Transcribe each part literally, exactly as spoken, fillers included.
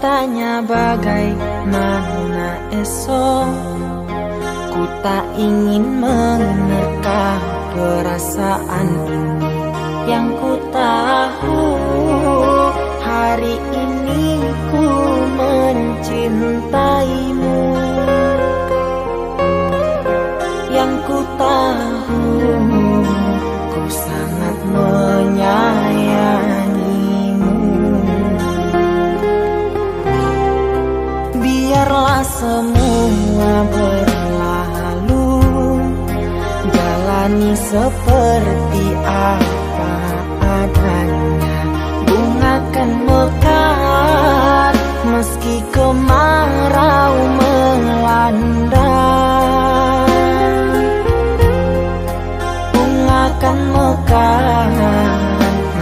Tanya bagaimana esok, ku tak ingin menerka perasaan ini. Yang ku tahu, hari ini ku mencintaimu. Yang ku tahu, ku sangat menyayangimu. Biarlah semua berlalu, jalani seperti apa adanya. Bunga kan mekar meski kemarau melanda. Bunga kan mekar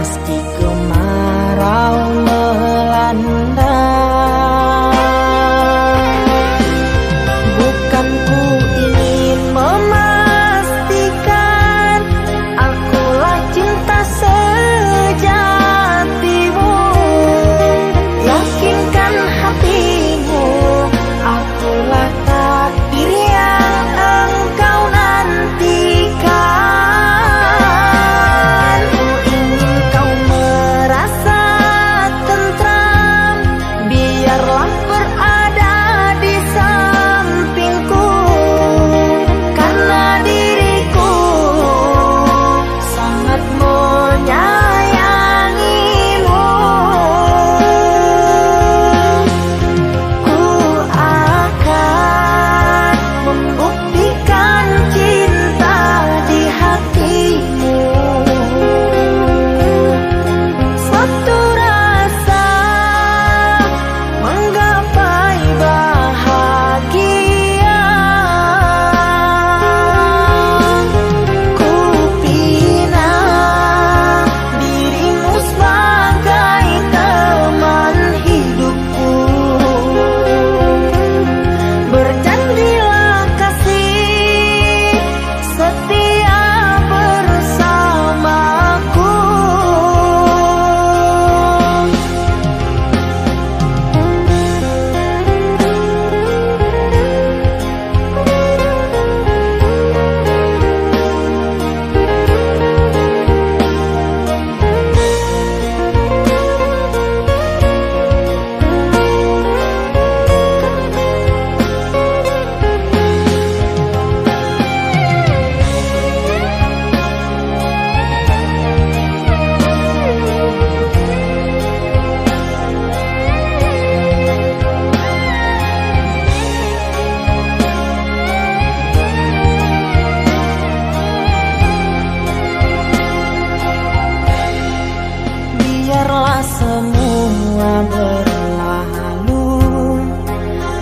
meski kemarau melanda. Bukan ku ingin memastikan akulah cinta sejatimu. Yakinkan hatimu, akulah takdir yang engkau nantikan. Ku ingin kau merasa tentram, biarlah berada di sampingku, karena diriku sangat menyayangimu. Ku akan membuktikan cinta di hatimu. Satu rasa menggapai bahagia. Ku pinang dirimu sebagai teman hidupku. Berjanjilah kasih setia bersamaku. Biarlah semua berlalu,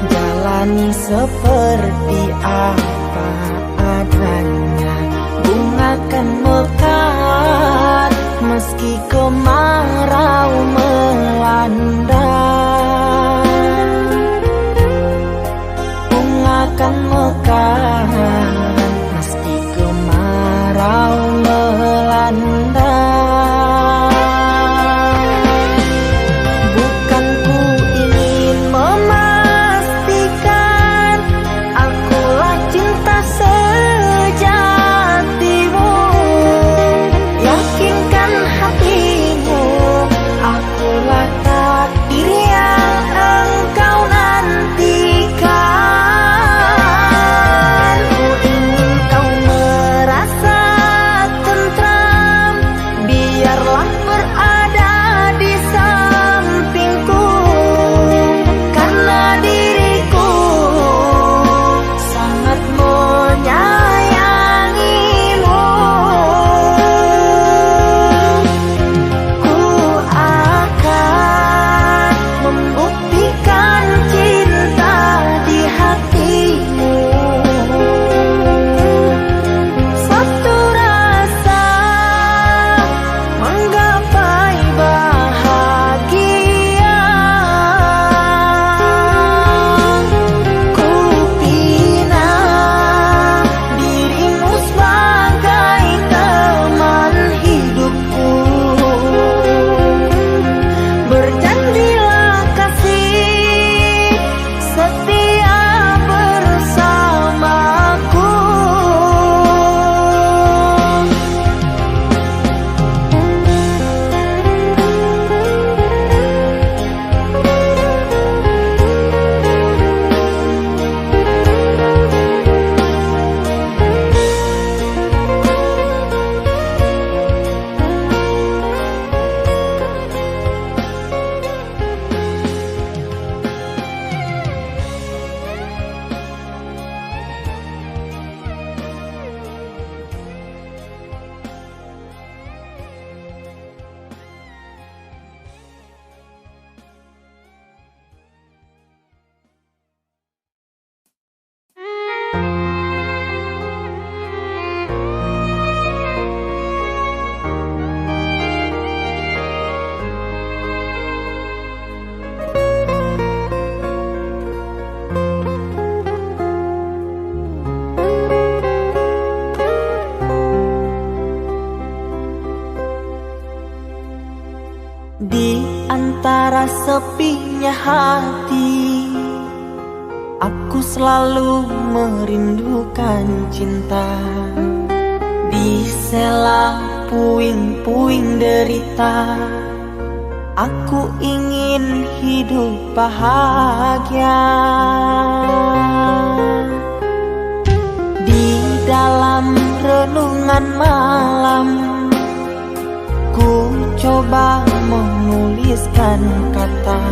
jalani seperti apa adanya. Bunga kan mekar meski kemarau melanda. Bunga kan mekar meski kemarau melanda. Bukan ku ingin memastikan akulah cinta Rasapinya hati, aku selalu merindukan cinta. Di sela puing-puing derita, aku ingin hidup bahagia. Di dalam renungan malam, ku coba menuliskan kata,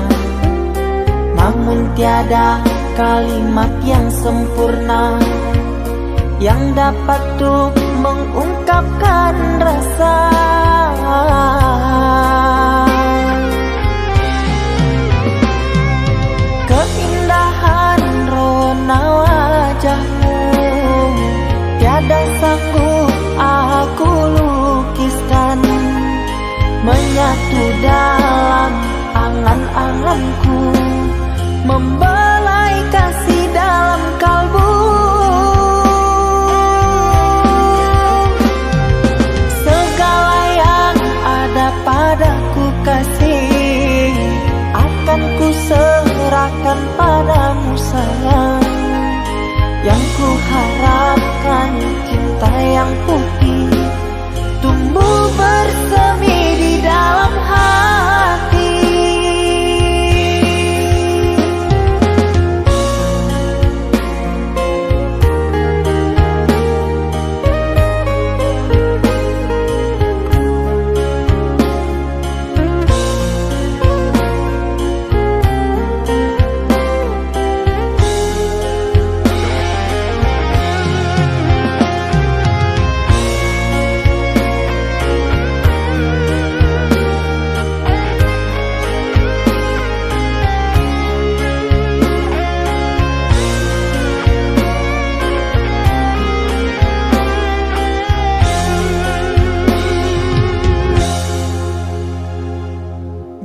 namun tiada kalimat yang sempurna yang dapat untuk mengungkapkan rasa. Keindahan rona wajahmu tiada sanggup aku lukiskan, menyatu dalam angan-anganku, membelai kasih dalam kalbu. Segala yang ada padaku kasih, akan ku serahkan padamu sayang. Yang ku harapkan cinta yang putih tumbuh bersemi di dalam hati.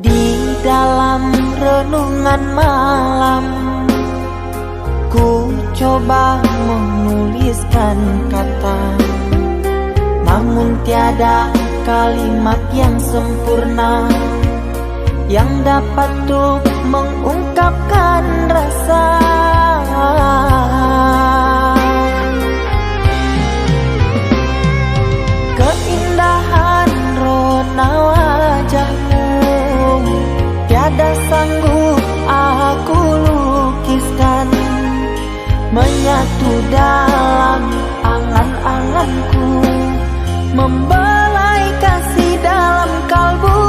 Di dalam renungan malam, ku coba menuliskan kata, namun tiada kalimat yang sempurna yang dapat untuk mengungkapkan rasa. Keindahan rona wajahmu tiada sanggup aku lukiskan, menyatu dalam angan-anganku, membelai kasih dalam kalbu.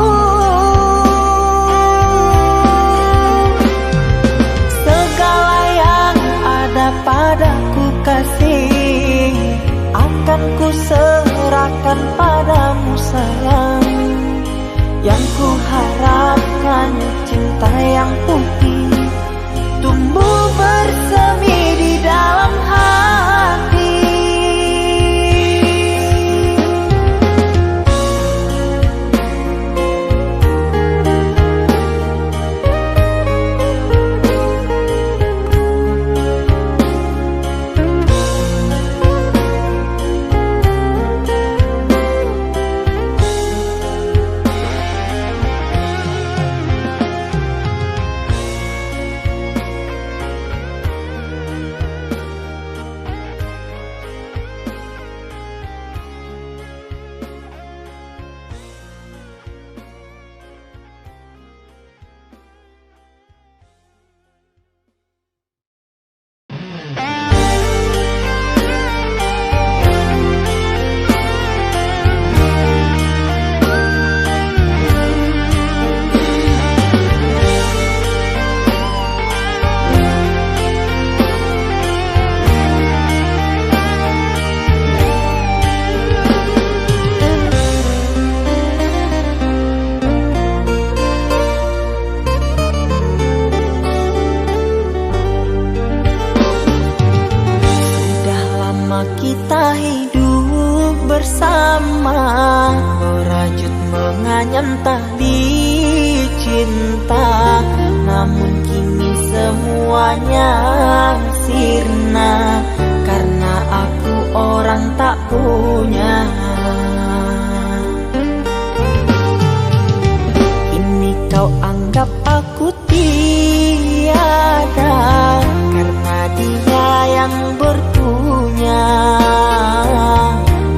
Segala yang ada padaku kasih, akan ku serahkan padamu sayang. Yang ku harapkan cinta yang putih tumbuh bersemi di dalam hati. Sudah lama kita hidup bersama, merajut menganyam tali cinta, namun kini semuanya sirna, karena aku orang tak punya. Kini kau anggap Anggap aku tiada karena dia yang berpunya.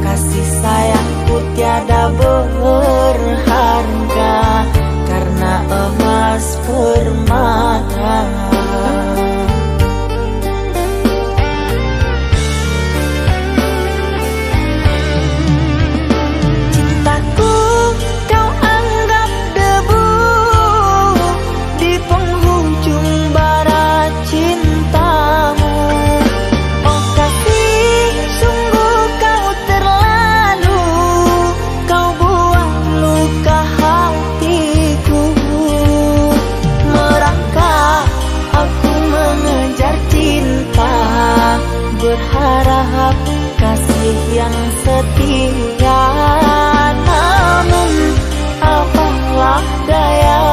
Kasih sayangku tiada berharga karena emas permata. Cintaku kau anggap debu, di penghujung bara cintamu. Oh kasih, sungguh kau terlalu, kau buang luka hatiku. Merangkak aku mengejar cinta, berharap kasih yang setia. Namun apalah daya,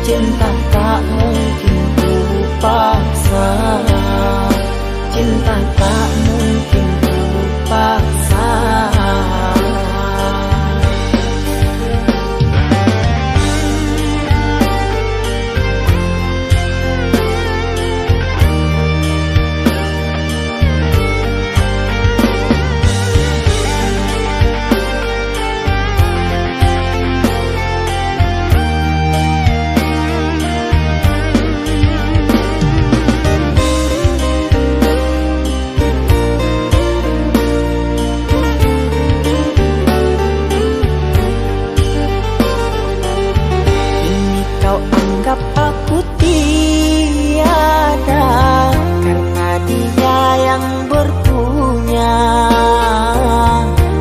cinta tak mungkin ku paksa. Cinta tak mungkin ku paksa. Kini kau anggap aku tiada karena dia yang berpunya.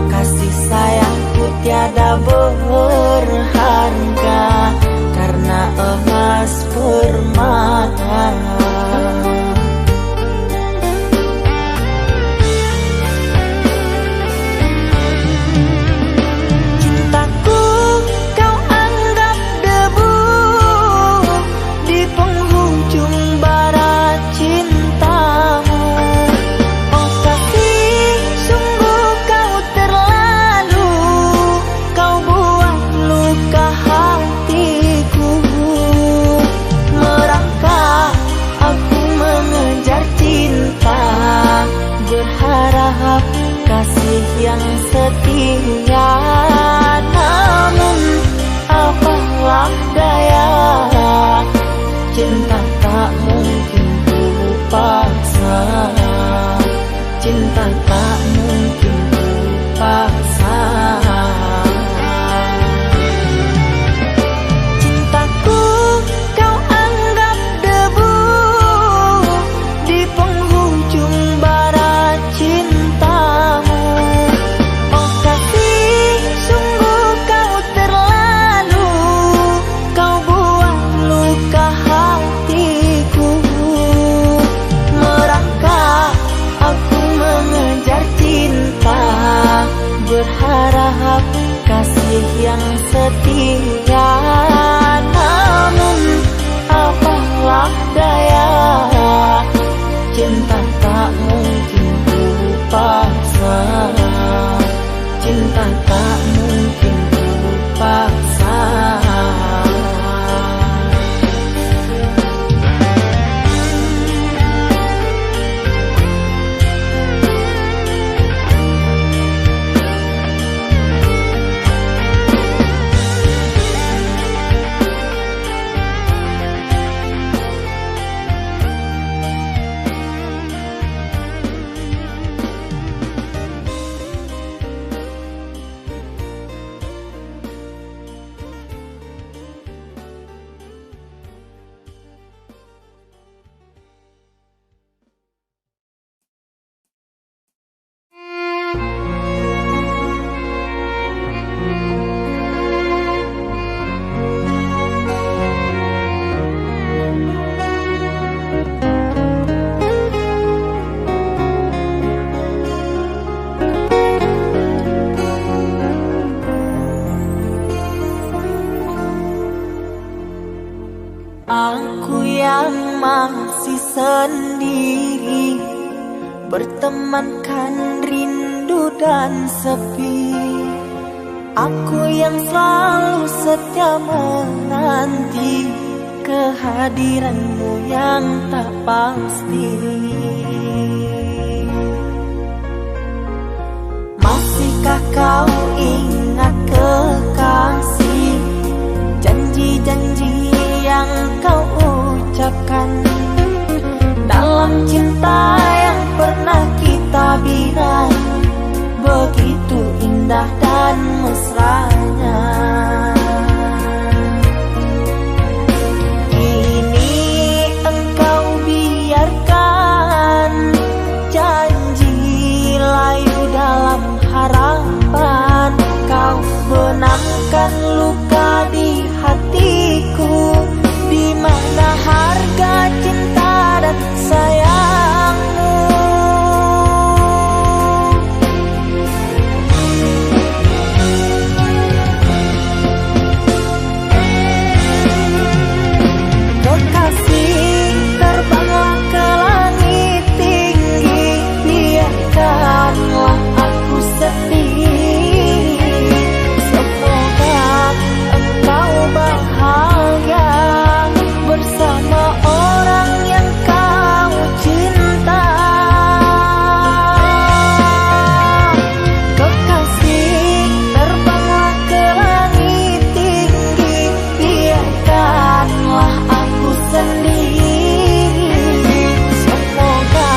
Kasih sayangku tiada berharga karena emas permata. Cintaku kau anggap debu, di penghujung bara cintamu. Oh kasih, sungguh kau terlalu, kau buang luka hatiku. Merangkak aku mengejar cinta, berharap kasih yang setia. Namun apalah daya, cinta tak mungkin ku paksa. Cinta tak mungkin ku paksa. Cintaku kau anggap debu, di penghujung bara cintamu. Oh kasih, sungguh kau terlalu, kau buang luka hatiku. Merangkak aku mengejar cinta, berharap kasih yang setia. Namun apalah daya, cinta tak mungkin ku paksa. Cinta tak mungkin ku paksa. Aku yang masih sendiri, bertemankan rindu dan sepi. Aku yang selalu setia menanti kehadiranmu yang tak pasti. Masihkah kau ingat, kekasih, janji-janji yang kau ucapkan? Dalam cinta yang pernah kita bina, begitu indah dan mesranya. Kini engkau biarkan janji layu dalam harapan, kau benangkan luka di hatiku, di mana harga cinta dan sayangmu. Kekasih, terbanglah ke langit tinggi, biarkanlah aku sedih. Semoga engkau bahagia bersama orang yang kau cinta. Kekasih, terbanglah ke langit tinggi, biarkanlah aku sendiri. Semoga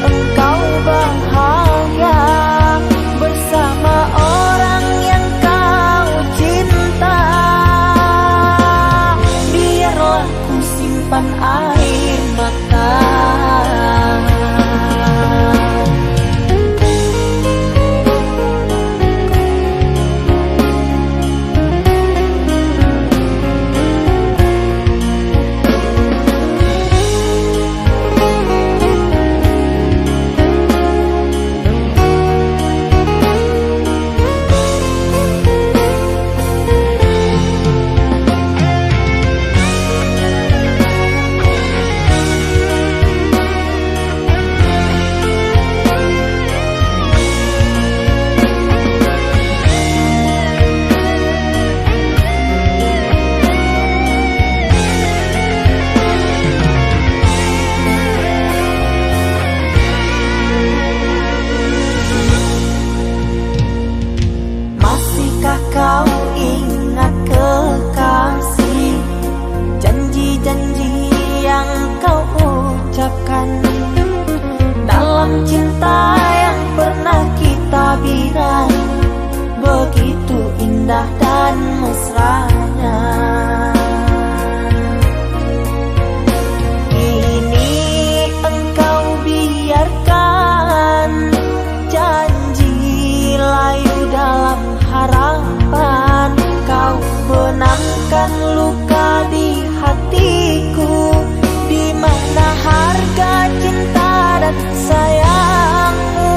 engkau bahagia bersama orang yang kau cinta. Biarlah ku simpan air mata. Masihkah kau ingat, kekasih, janji-janji yang kau ucapkan? Dalam cinta yang pernah kita bina, begitu indah dan mesranya. Kini engkau biarkan janji layu dalam harapan, kau benangkan luka di hatiku, di mana harga cinta dan sayangmu.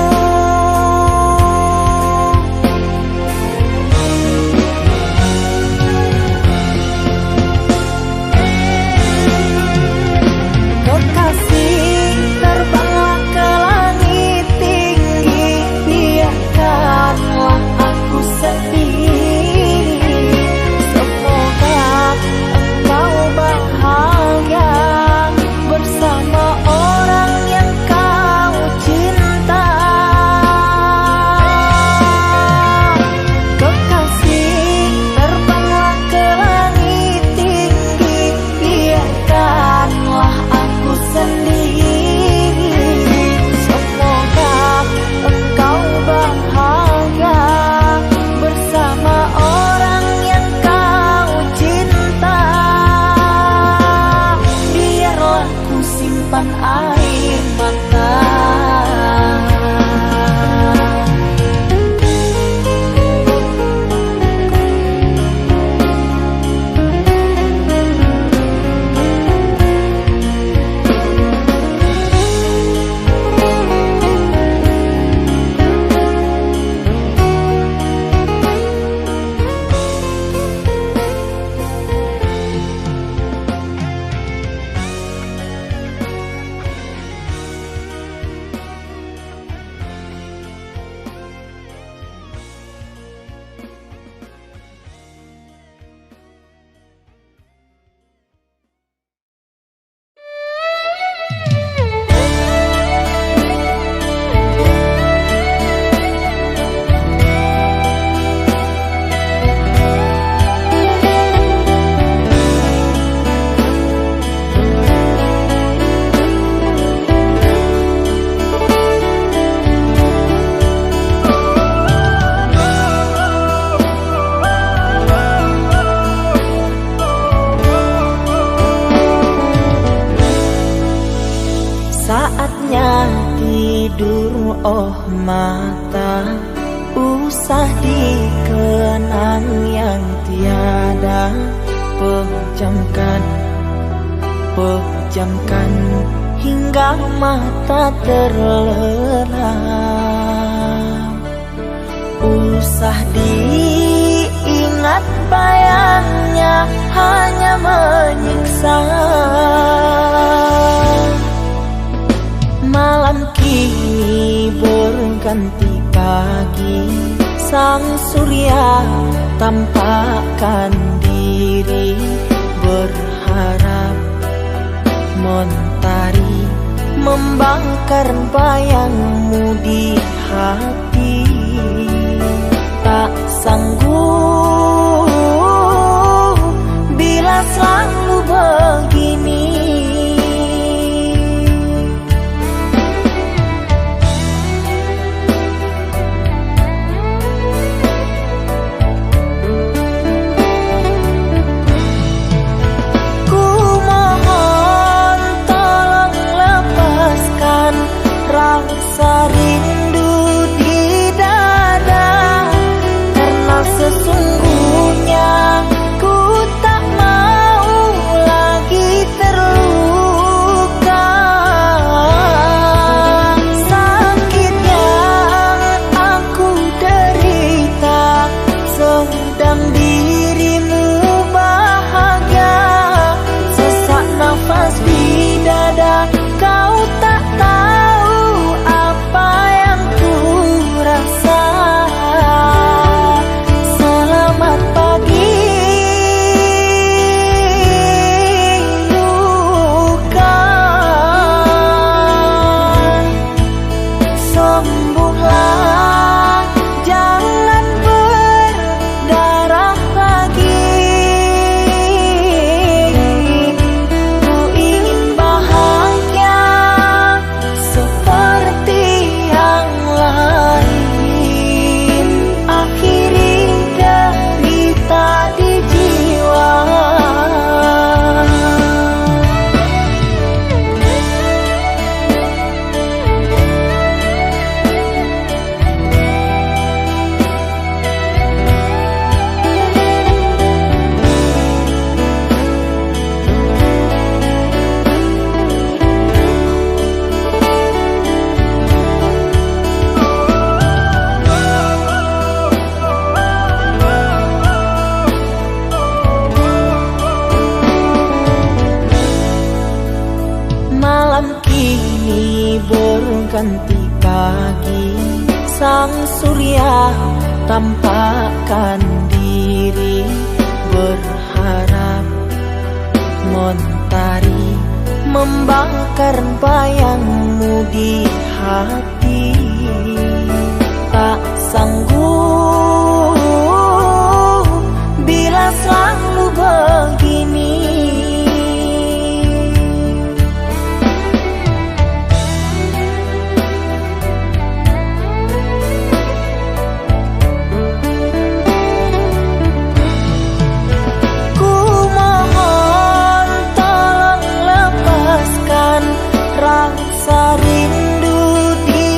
Oh mata, usah dikenang yang tiada. Pejamkan, pejamkan hingga mata terlelap. Usah diingat bayangnya, hanya menyiksa. Malam kini berganti pagi, sang surya tampakkan diri, berharap mentari membakar bayangmu di hati. Tak sanggup bila selalu begini. Ku mohon tolong lepaskan rasa rindu di dada, karena sesungguhnya ku tak mau lagi terluka. Sakit yang aku derita, sedang dirimu bahagia. Sesak nafas di dada, kau tak tahu apa yang ku rasa. Selamat pagi, luka. Sembuhlah, jangan berdarah lagi. Ku ingin bahagia seperti yang lain, akhiri derita di jiwa. Malam kini berganti pagi, sang surya tampakkan diri, berharap mentari membakar bayangmu di hati. Tak sanggup bila selalu begini. Ku mohon tolong lepaskan rasa rindu di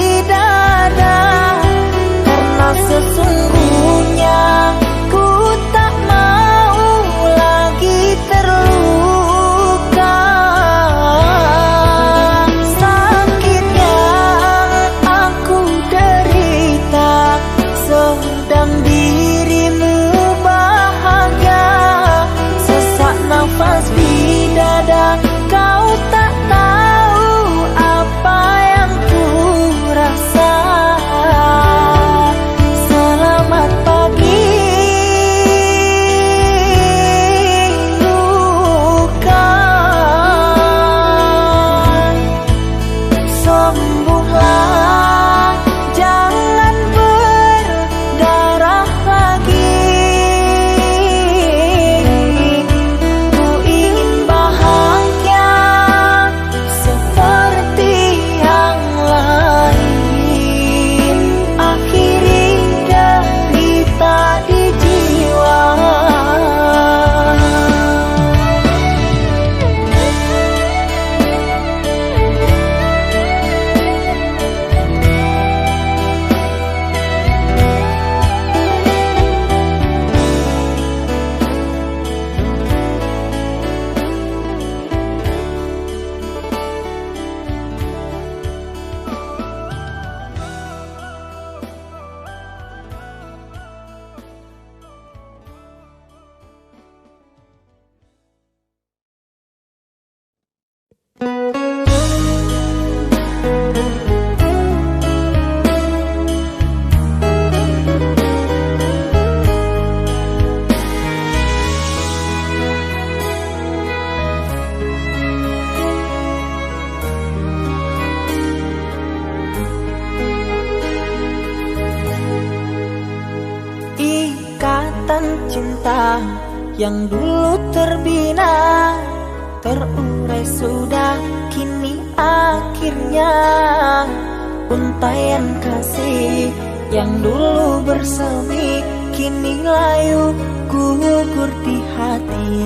Cinta yang dulu terbina, terurai sudah kini akhirnya. Untaian kasih yang dulu bersemi, kini layu gugur di hati.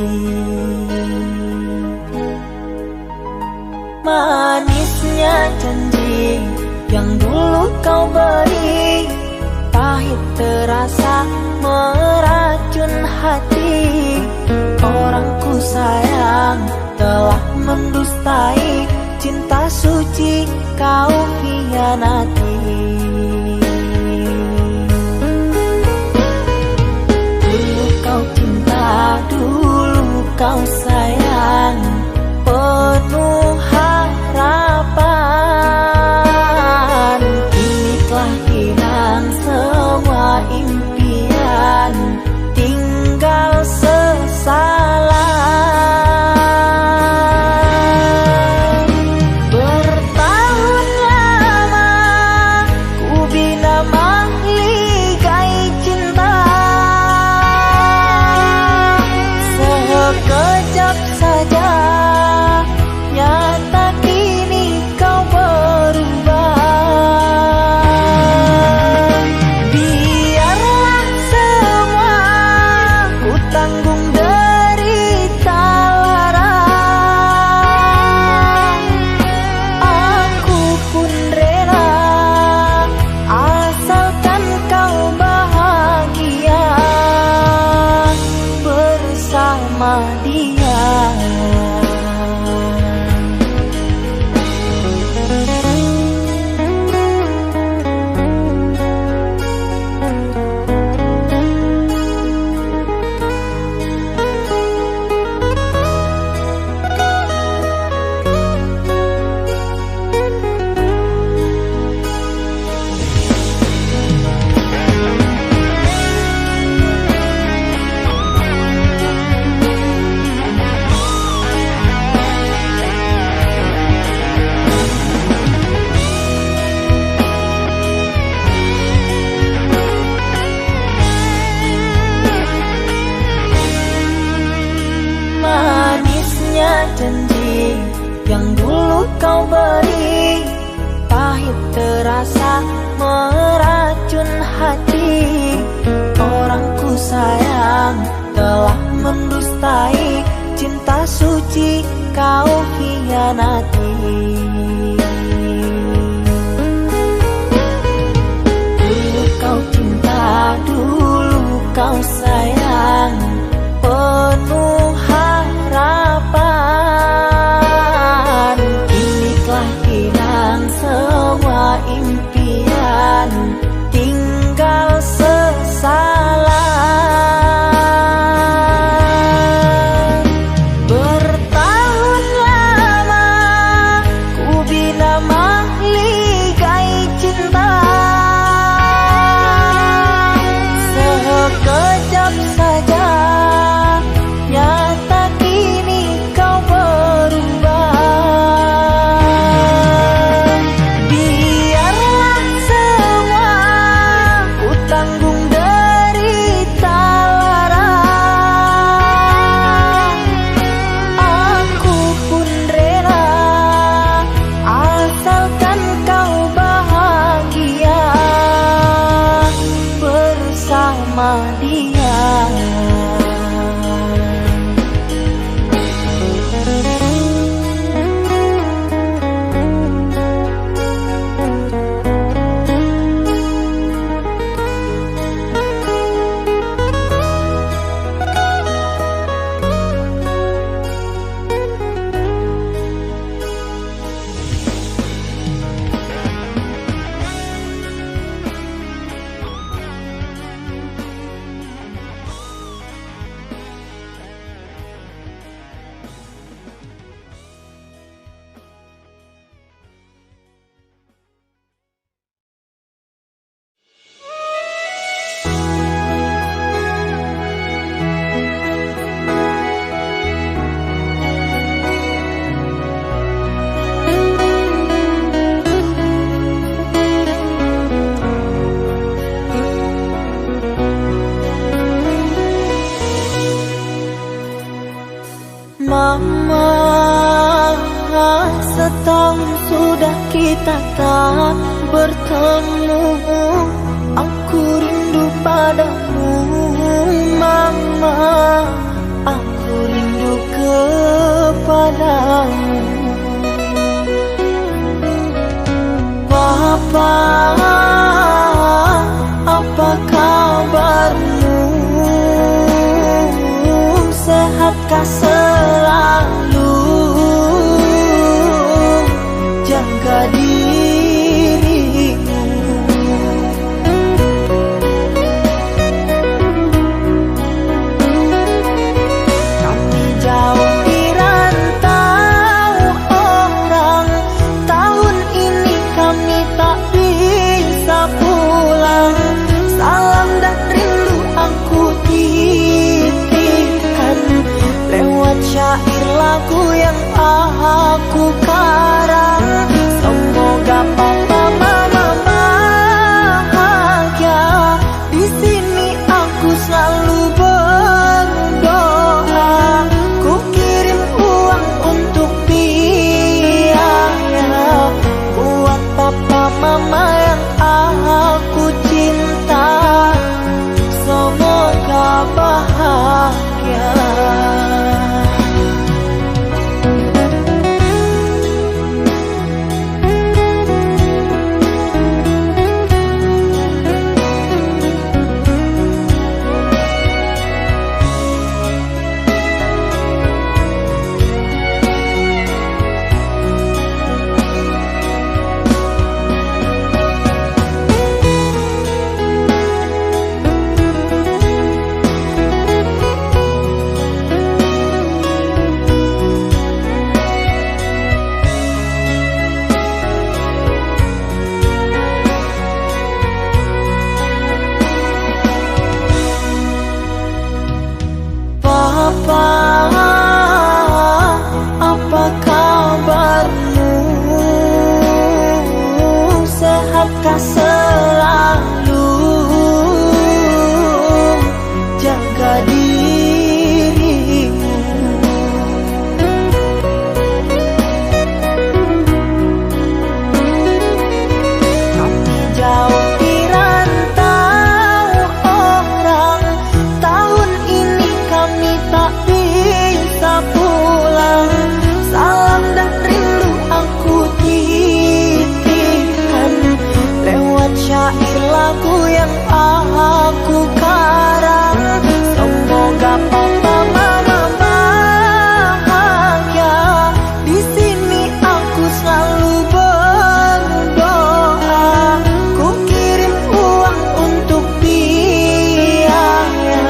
Manisnya janji yang dulu kau beri, pahit terasa meracun hati. Orang ku sayang telah mendustai, cinta suci kau hianati. Dulu kau cinta, dulu kau sayang, penuh harapan. Kini telah hilang semua impian, tinggal sesalan. Bertahun lama ku bina mahligai cinta, sekejap saja nyata kini kau berubah. Biarlah semua ku tanggung derita lara, aku pun rela, asalkan kau bahagia bersama dia. Manisnya janji yang dulu kau beri, pahit terasa meracun hati. Orang ku sayang telah mendustai, cinta suci kau hianati. Dulu kau cinta, dulu kau sayang, penuh harapan. Kini telah hilang semua impian, tinggal sesalan. Bertahun lama ku bina mahligai cinta, sekejap saja nyata kini kau berubah. Biarlah semua ku tanggung derita lara, aku pun rela, asalkan kau bahagia bersama dia. Setahun sudah kita tak bertemu. Aku rindu padamu, Mama. Aku rindu kepadamu. Papa, apa kabarmu? Sehatkah selalu? Jaga dirimu. Kami jauh di rantau orang, tahun ini kami tak bisa pulang. Salam dan rindu aku titipkan lewat syair lagu yang aku karang. Semoga papa mama bahagia. Di sini aku selalu berdoa. Ku kirim uang untuk biaya buat papa mama yang aku cinta. Semoga bahagia. Papa, apa kabarmu? Sehatkah selalu? Jaga dirimu. Kami jauh di rantau orang, tahun ini kami tak bisa pulang. Salam dan rindu aku titipkan lewat syair lagu yang aku karang. Semoga papa mama bahagia. Di sini aku selalu berdoa. Ku kirim uang untuk biaya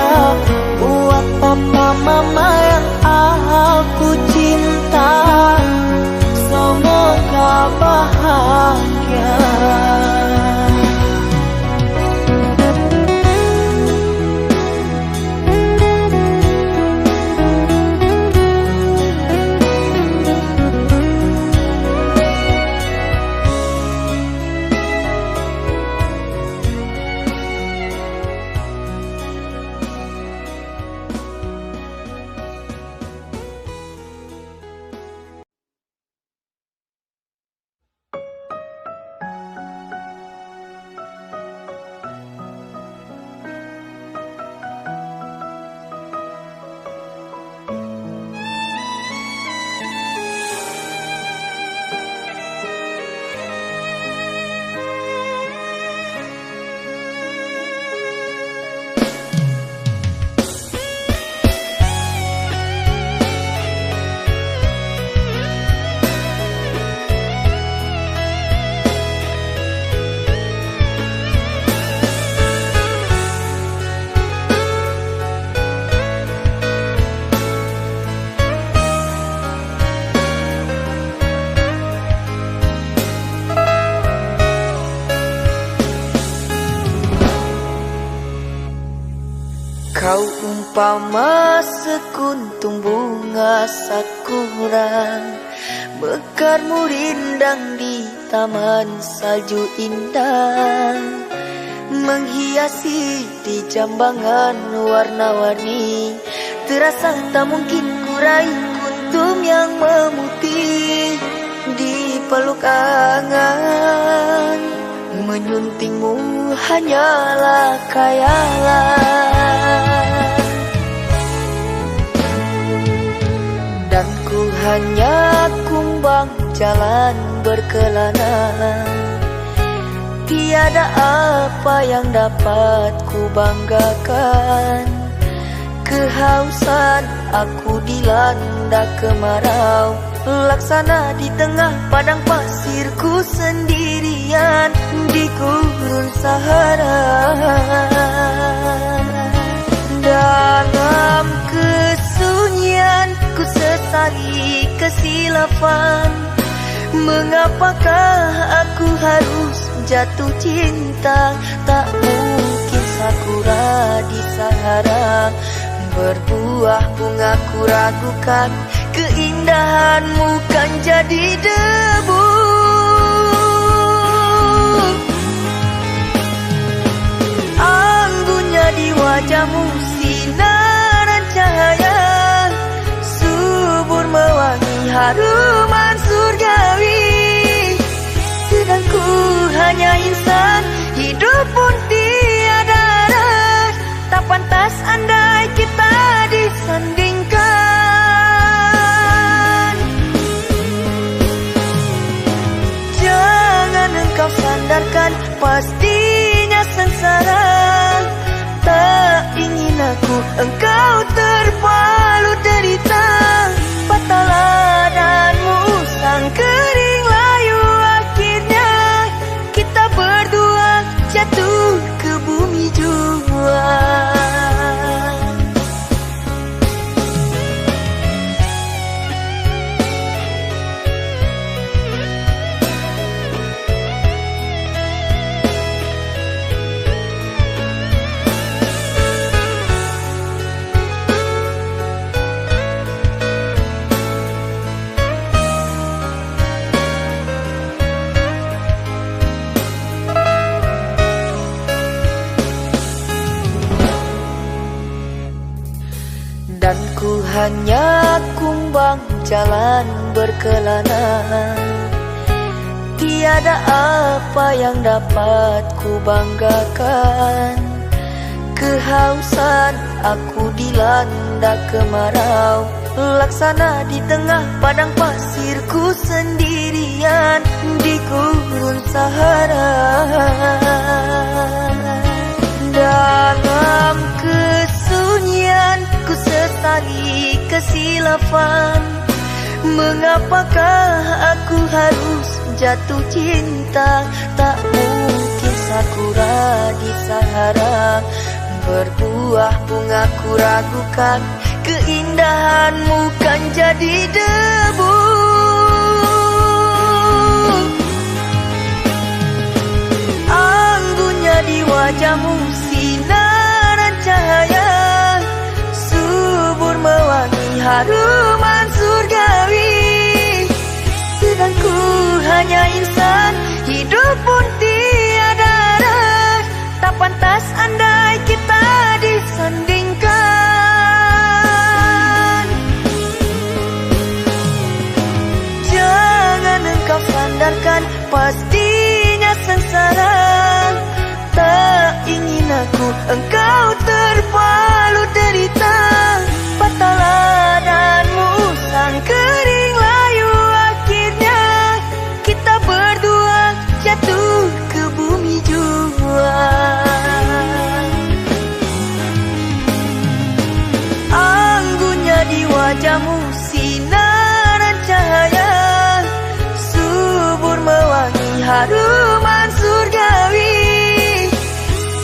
buat papa mama yang aku cinta. Semoga bahagia. Kau umpama sekuntum bunga sakura, mekar murindang di taman salju indah, menghiasi di jambangan warna-warni. Terasa tak mungkin ku raih kuntum yang memutih. Dipeluk angan, menyuntingmu hanyalah khayalan. Dan ku hanya kumbang jalan berkelana. Tiada apa yang dapat ku banggakan. Kehausan aku dilanda kemarau, laksana di tengah padang pasir ku sendirian di gurun Sahara. Dalam kesunyian ku sesali kesilafan. Mengapakah aku harus jatuh cinta? Tak mungkin sakura di Sahara berbuah bunga, ku ragukan keindahanmu kan jadi debu. Anggunnya di wajahmu sinaran cahaya, subur mewangi haruman surgawi. Sedang ku hanya insan, hidup pun tiada arah. Tak pantas andai kita disandingkan. Jangan engkau sandarkan, pastinya sengsara. Tak ingin aku engkau terpalu derita. Patahlah danmu usang kering layu, akhirnya kita berdua jatuh ke bumi jua. Dan ku hanya kumbang jalan berkelana. Tiada apa yang dapat ku banggakan. Kehausan aku dilanda kemarau, laksana di tengah padang pasir ku sendirian di gurun Sahara. Dalam kesunyian ku sesali kesilafan. Mengapakah aku harus jatuh cinta? Tak mungkin sakura di Sahara berbuah bunga, ku ragukan keindahanmu kan jadi debu. Anggunnya di wajahmu sinaran cahaya, subur mewangi haruman surgawi. Sedang ku hanya insan, hidup pun tiada arah. Tak pantas andai kita disandingkan. Jangan engkau sandarkan, pastinya sengsara. Tak ingin aku engkau terpalu derita. Patahlah danmu usang kering layu, akhirnya kita berdua jatuh ke bumi jua. Anggunnya di wajahmu sinaran cahaya, subur mewangi haruman surgawi.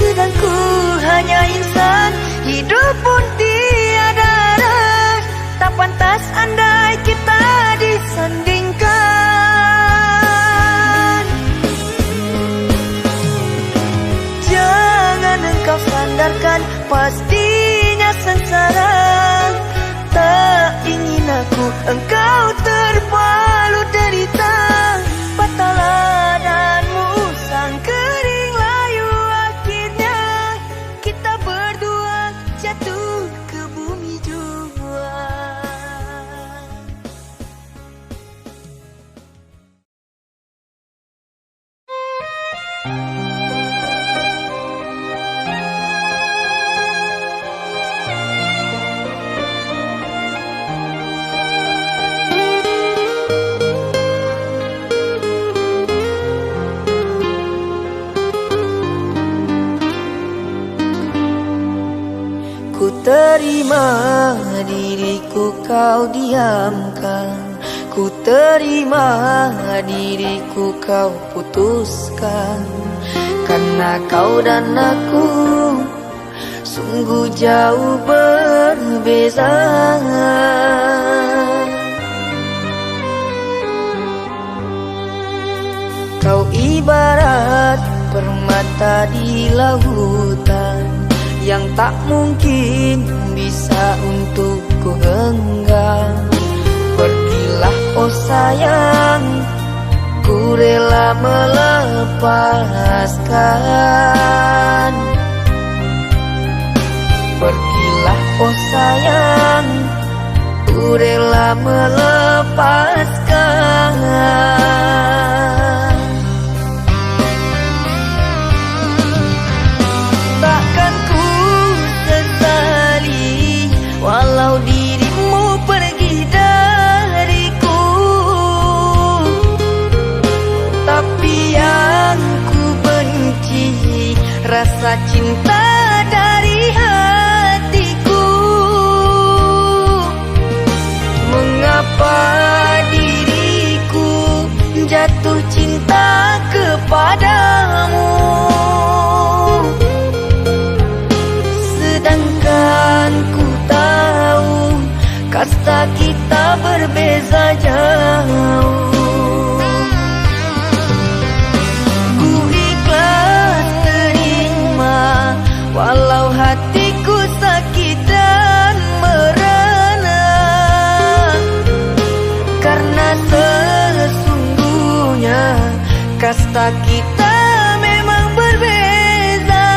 Sedang ku hanya insan, hidup pun tiada arah. Tak pantas andai kita disandingkan. Jangan engkau sandarkan, pastinya sengsara. Tak ingin aku engkau terpalu derita. Patahlah danmu usang kering layu, akhirnya kita berdua jatuh ke bumi jua. Ku terima diriku kau diamkan, ku terima diriku kau putuskan, karena kau dan aku sungguh jauh berbeza. Kau ibarat permata di lautan yang tak mungkin bisa untuk ku genggam. Pergilah, oh sayang, ku rela melepaskan. Pergilah, oh sayang, ku rela melepaskan. Takkan ku sesali, walau dirimu pergi dariku. Tapi yang ku benci, rasa cinta dari hatiku. Mengapa diriku jatuh cinta kepadamu, sedangkan ku tahu kasta kita berbeza jauh. Ku ikhlas terima, walau hatiku sakit dan merana, karena sesungguhnya kasta kita memang berbeza.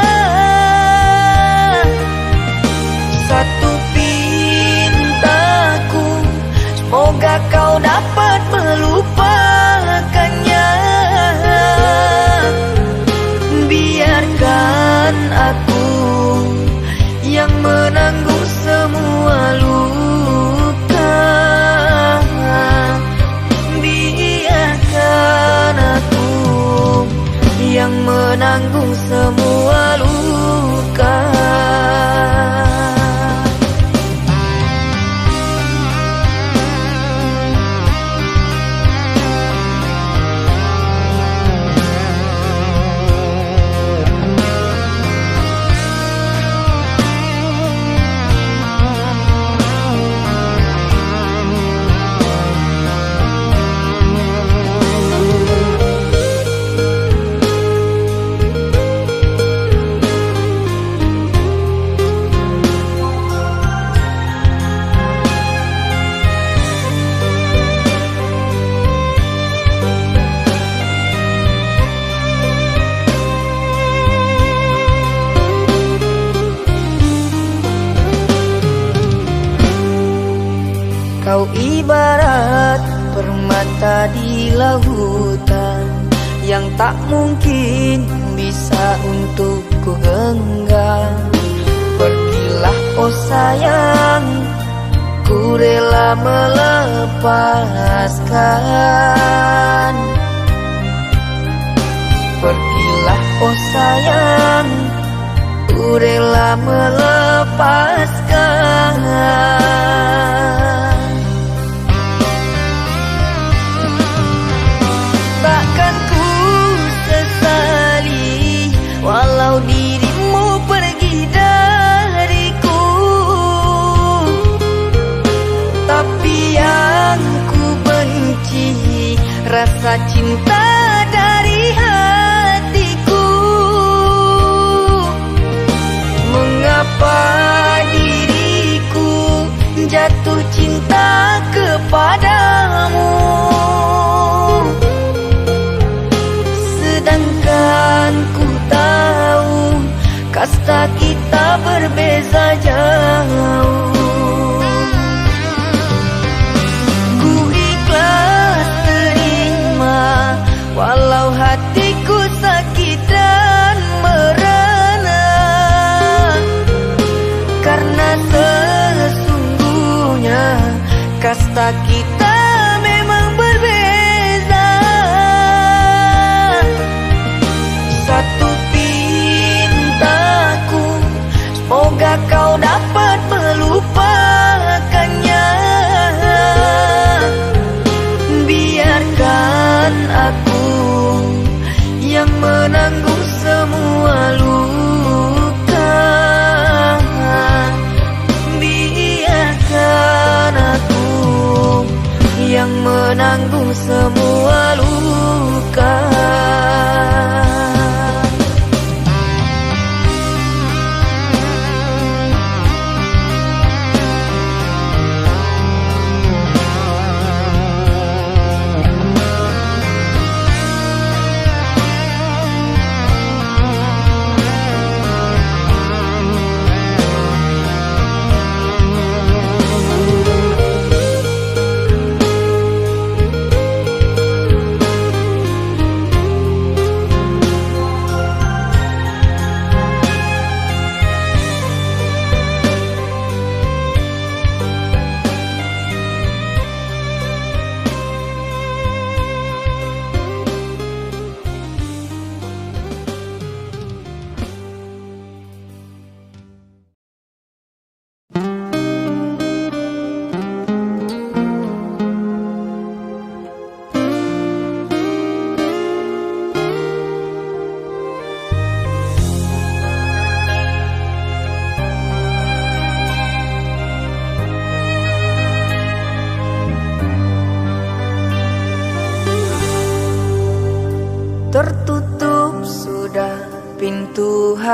Satu pintaku, semoga kau dapat melupakannya. Biarkan aku yang menanggung semua luka. Biarkan aku yang menanggung semua luka. Kau ibarat permata di lautan yang tak mungkin bisa untuk ku genggam. Pergilah, oh sayang, ku rela melepaskan. Pergilah, oh sayang, ku rela melepaskan. Takkan ku sesali, walau dirimu pergi dariku. Tapi yang ku benci, rasa cinta dari hatiku. Mengapa diriku jatuh cinta kepadamu, sedangkan ku tahu kasta kita berbeza jauh. Ku ikhlas terima, walau hatiku sakit dan merana, karena sesungguhnya kasta kita memang berbeza. Satu pintaku, semoga kau dapat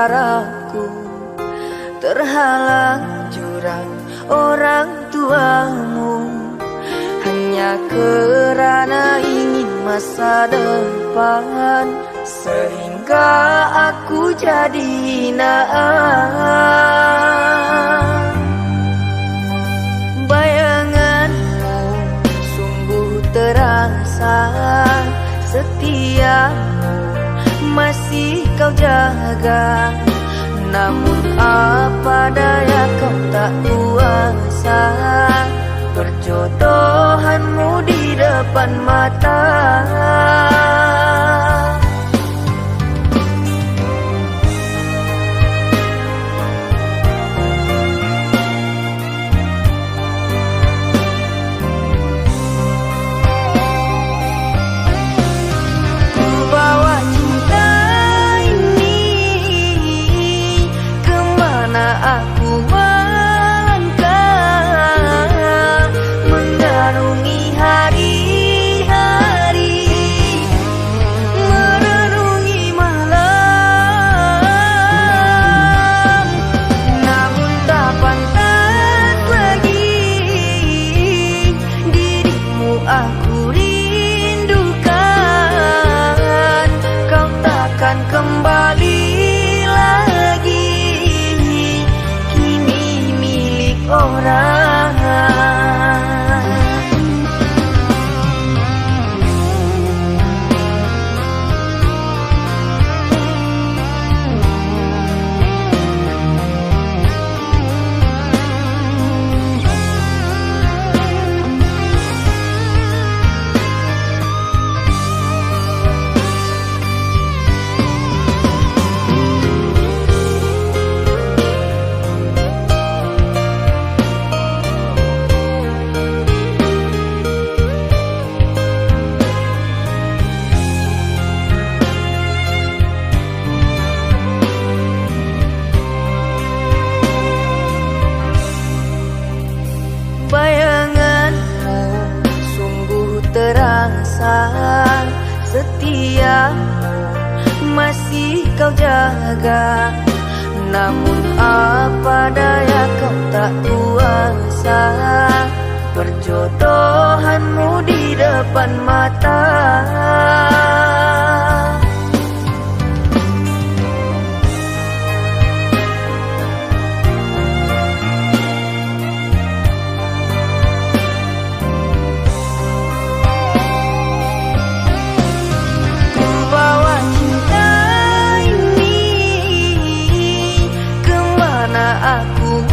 Aku terhalang jurang orang tuamu, hanya kerana ingin masa depan, sehingga aku jadi hinaan. Bayanganmu sungguh terasa, setiamu masih kau jaga. Namun apa daya, kau tak kuasa, perjodohanmu di depan mata. Ku bawa cinta ini kemana aku melangkah, mengarungi hari-hari, merenungi malam. Namun tak pantas lagi dirimu aku rindukan. Kau takkan kembali lagi, kini milik orang. Bayanganmu sungguh terasa, setiamu masih kau jaga. Namun apa daya, kau tak kuasa, perjodohanmu di depan mata. Ku bawa cinta ini kemana aku